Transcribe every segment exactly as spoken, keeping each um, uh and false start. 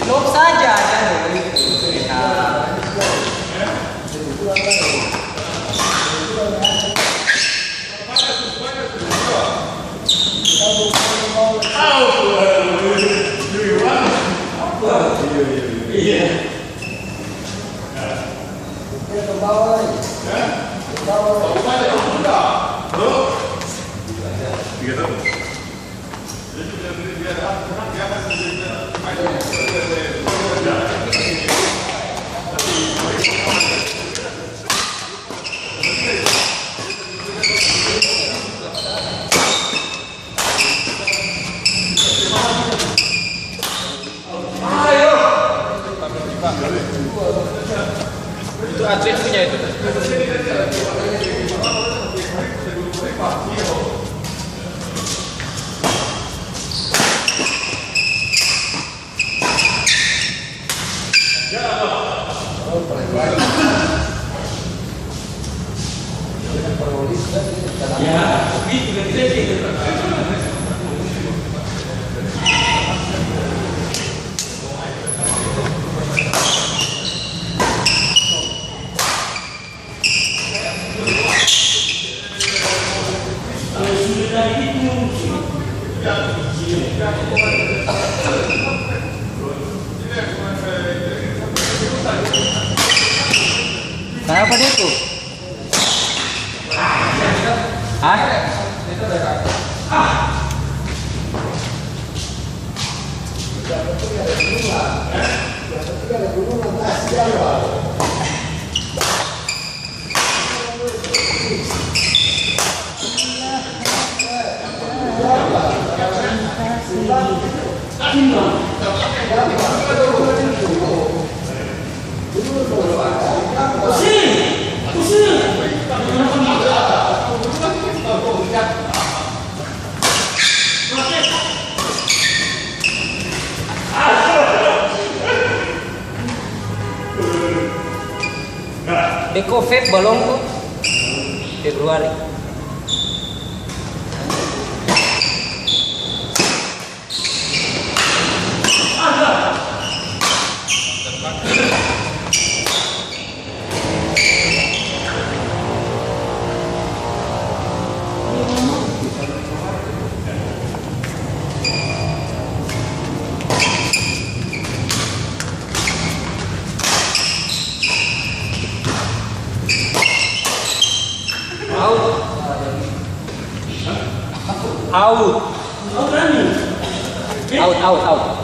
Blok saja, jangan. Itu atlet punya itu. Kanapa dia tu? Hah? Beko Feb balong tu Februari. Out. Out. Out, out, out.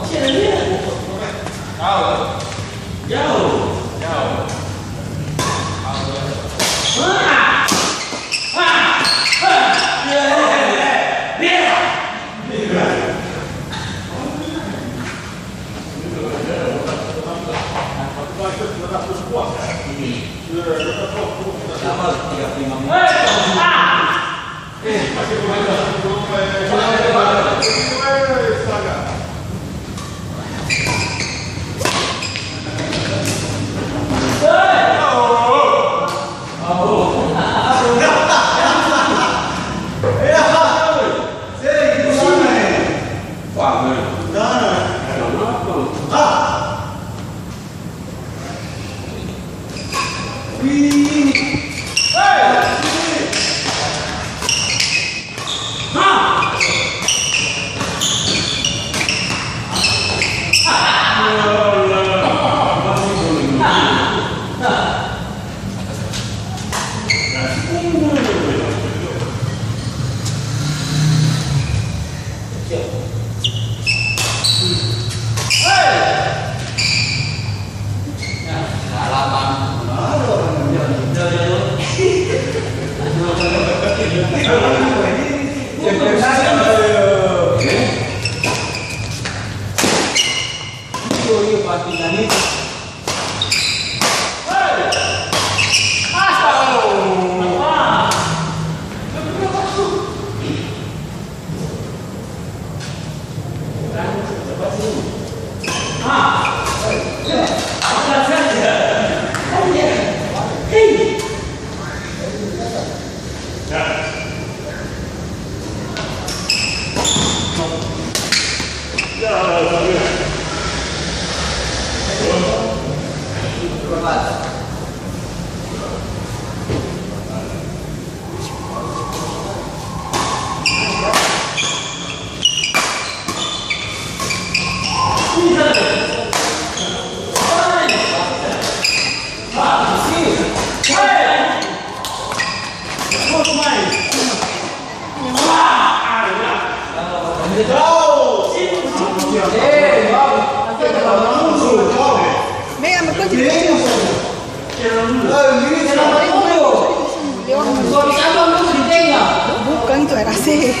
Bukang itu aer A C.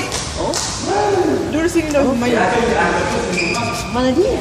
Dudu sini dong, main. Mana dia?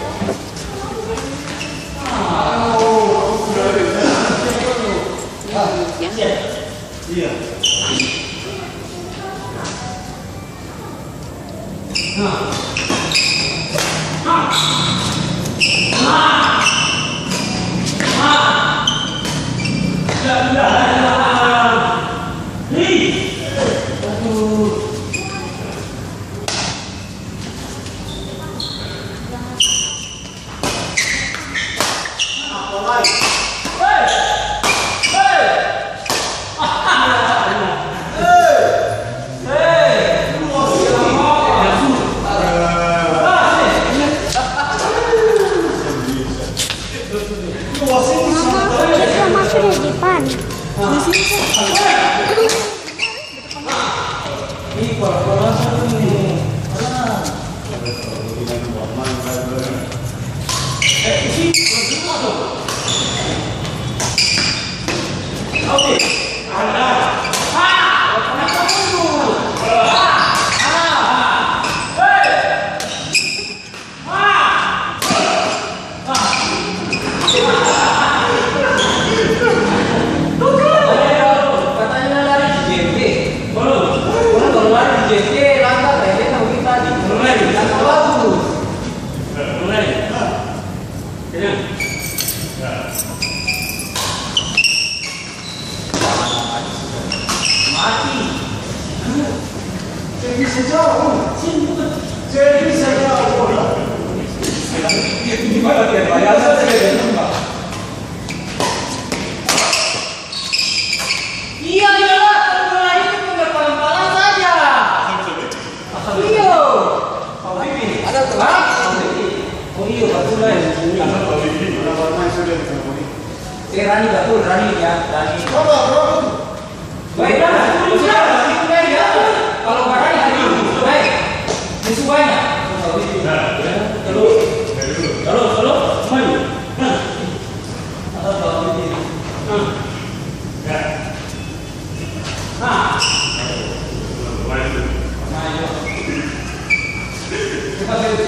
Mama, kita masih di depan. Di sini kan. Katanya lari di J P. Orang baru lari di J P, lantas, eh, dia tahu kita di. Mulai. Lantas bagus. Mulai. Tenang. Mati. Jadi sejauh. Jadi sejauh. Gimana dia bayar saja dia. Iya, iya, kalau bola itu cuma palang-palang saja. Iya. Ada tuh. Hah? Oh iya, betul lah. Ini. Eh, Rani, betul, Rani, ya, Rani. Baik, Rani, sudah, Rani, sudah, ya. Kalau Rani hari ini, baik. Musuh banyak. Terus. Terus, terus, semuanya. Nah. Atas bawah ini. Nah. Ya. Nah. Maju. Cepat, Dewi.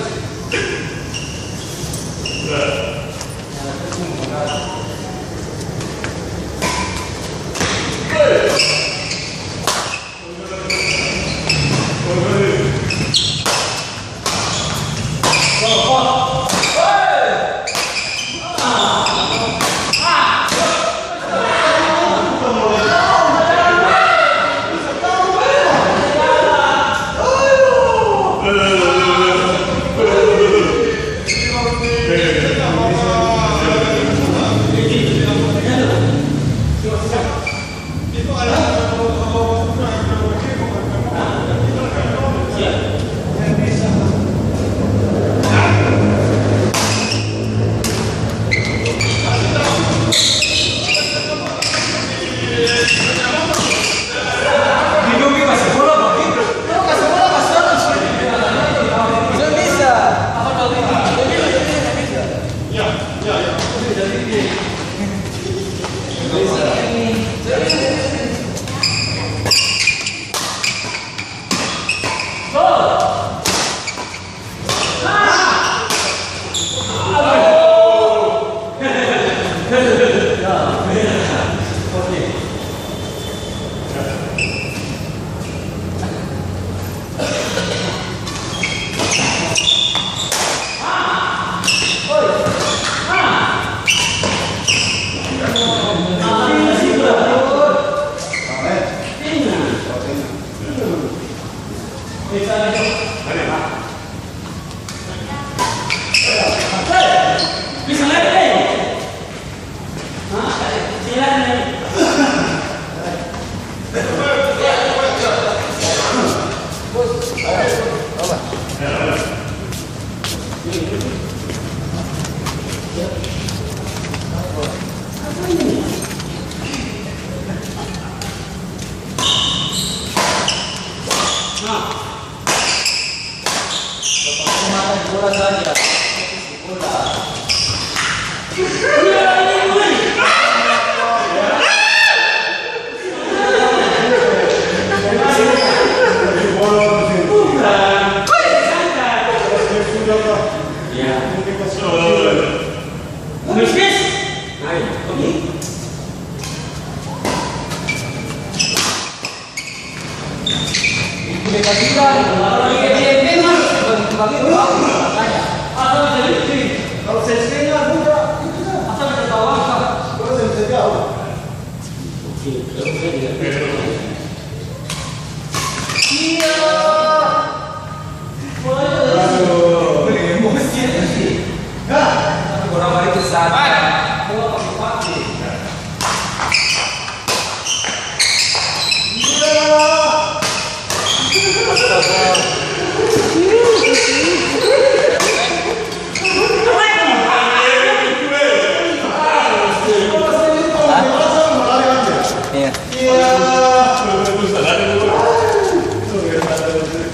Iya.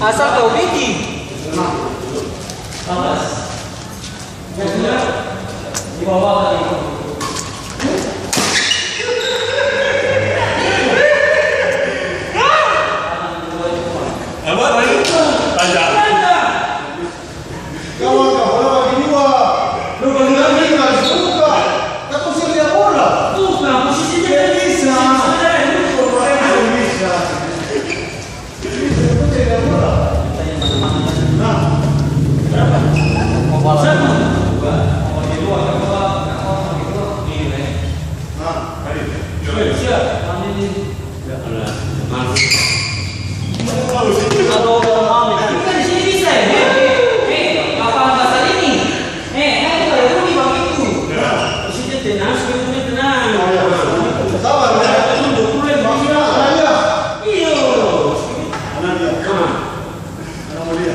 Asal tau biking. Apa tadi? Tanya. Kawan, kawan bagi dua. Lu bagi lagi, nggak suka. Katong sering lihat bola. Tuh, nah, posisi dia. Dia bisa. Dia bisa. Dia bisa, dia bisa lihat bola. Nah. Berapa? Satu. Dua. Bagi dua, dua, dua, dua, dua. Ini, eh. Nah, tadi. Siap. Ini. Kita di sini bisa, ya? Eh, eh, apa bahasa ini? Eh, kan kita ada bunyi begitu. Terus kita tenang, sebenarnya tenang. Sabar, ya. Tunduk dulu yang bagus. Iya. Tenang, ya. Tenang. Tenang, ya.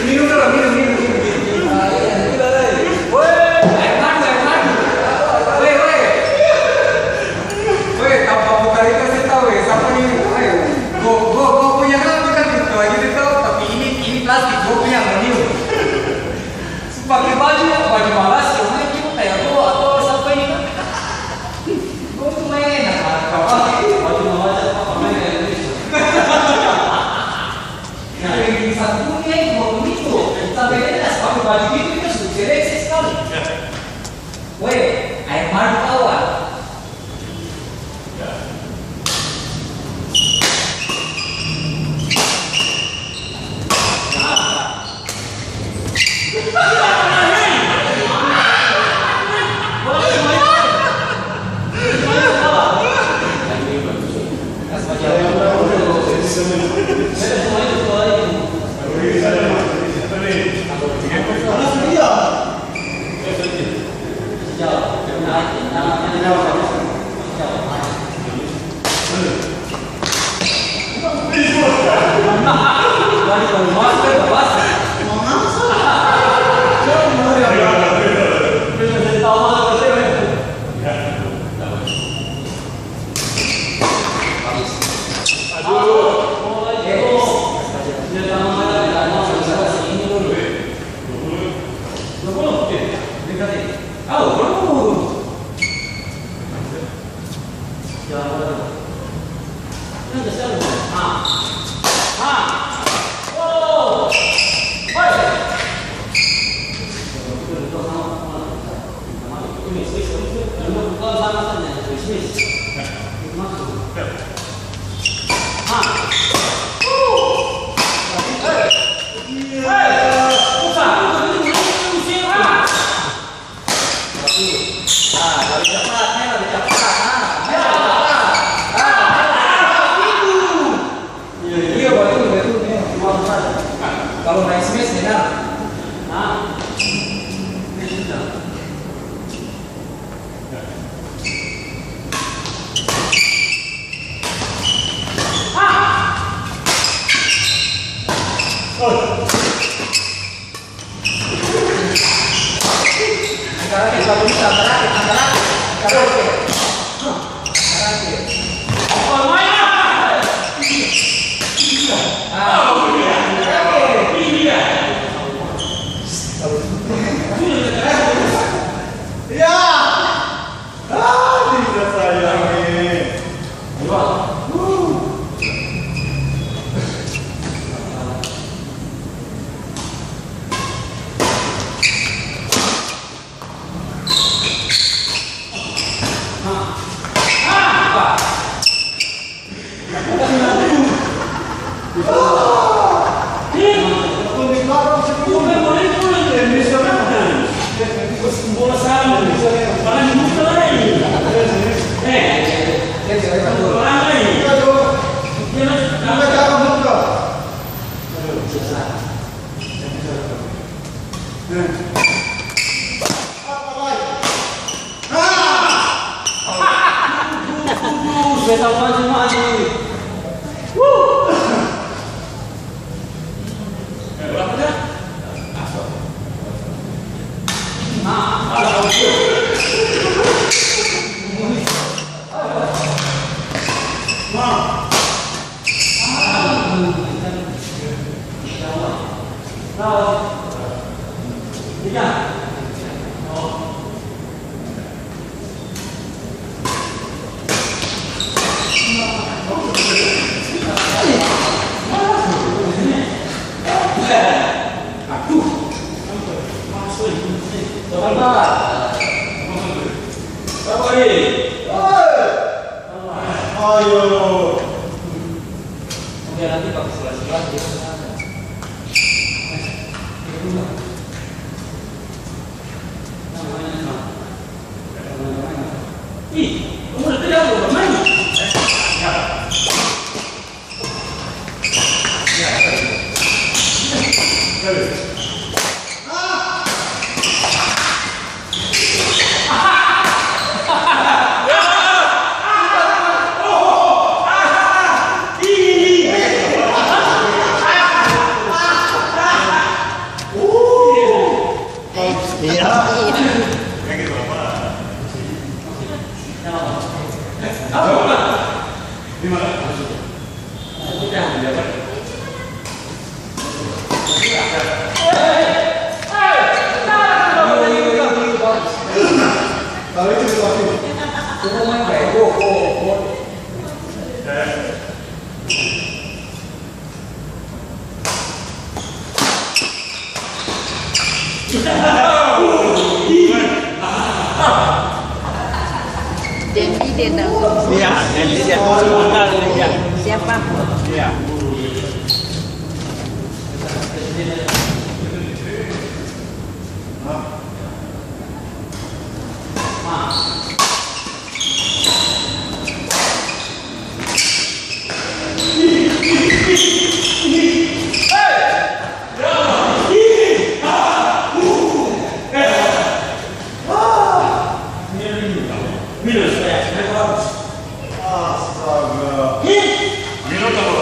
Minum dolo, minum, minum, minum, minum. Weh, aer madu, aer madu. Weh, weh. Weh, tampa muka itu kasih tau, weh, sapa ni? Weh, go, go, go punya kan, bukan gitu lagi itu, tapi ini, ini plastik, go punya, minum. Pake baju, baju malas, cuma itu kaya go, atau sapa ini kan? Go itu main, nah, baju malas, apa main kayak gitu. Nah, yang di satu dunia itu waktu itu, sampai dia tas pakai baju itu, itu su seleksi sekali. Weh, aer madu kawan. Ya. Ah, bisa sayang, eh. Dua. Uh. Ayo. Oke, nanti pakai sebelah-sebelah, dia sana. Ih, kamu udah tidak mau bermain? Iya. Jadi dia tahu. Iya, jadi dia tahu. Siapa? Iya. Astaga. Minum terlalu.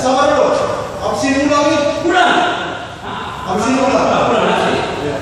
Sabar dulu. Abis ini ulang nih. Ulang. Abis ini ulang. Ulang, abis ini. Iya.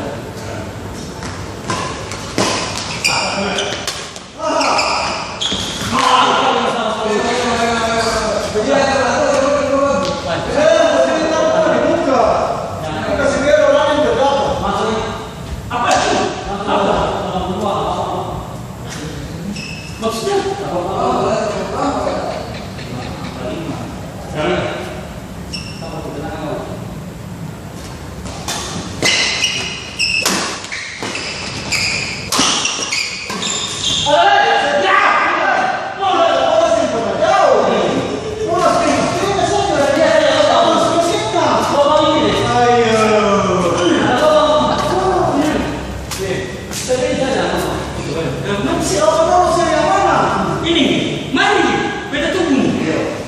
Ini, mari, beta tunggu.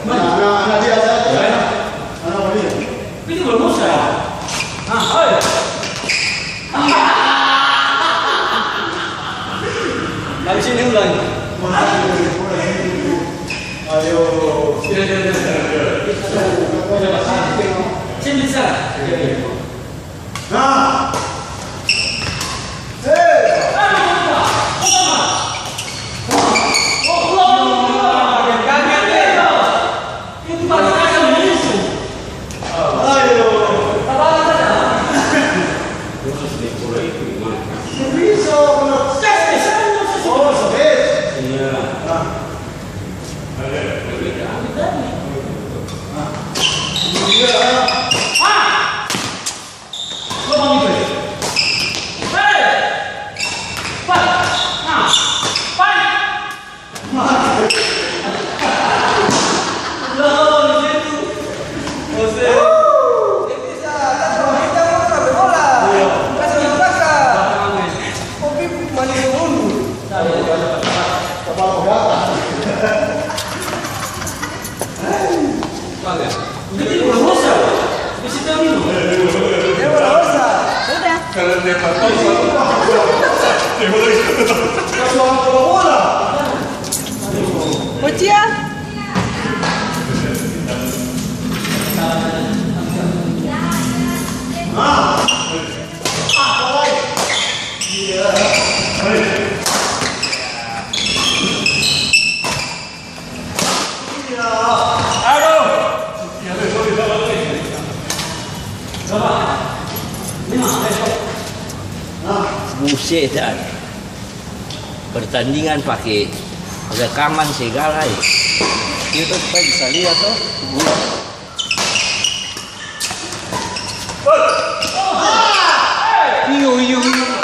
Nah, nah, nah, dia, dia, dia. Anak, anak dia. Itu belum usah. Ah, oi. Habis ini ulang. Ayo. Sini, sini, sini. Sini, sini. Nah. Hei. Itu balik aja, Yesus. Ayo. Tabalik aja. Bisa, benar. Tes, tes, tes, tes. Oh, tes. Iya. Nah. Ada, ada, ada. Nah. Iya. Ah! Lobang itu. Ucia. Buset, ah. Pertandingan pake rekaman segala, eh. Itu supaya bisa lihat, toh. Iyo, iyo, iyo.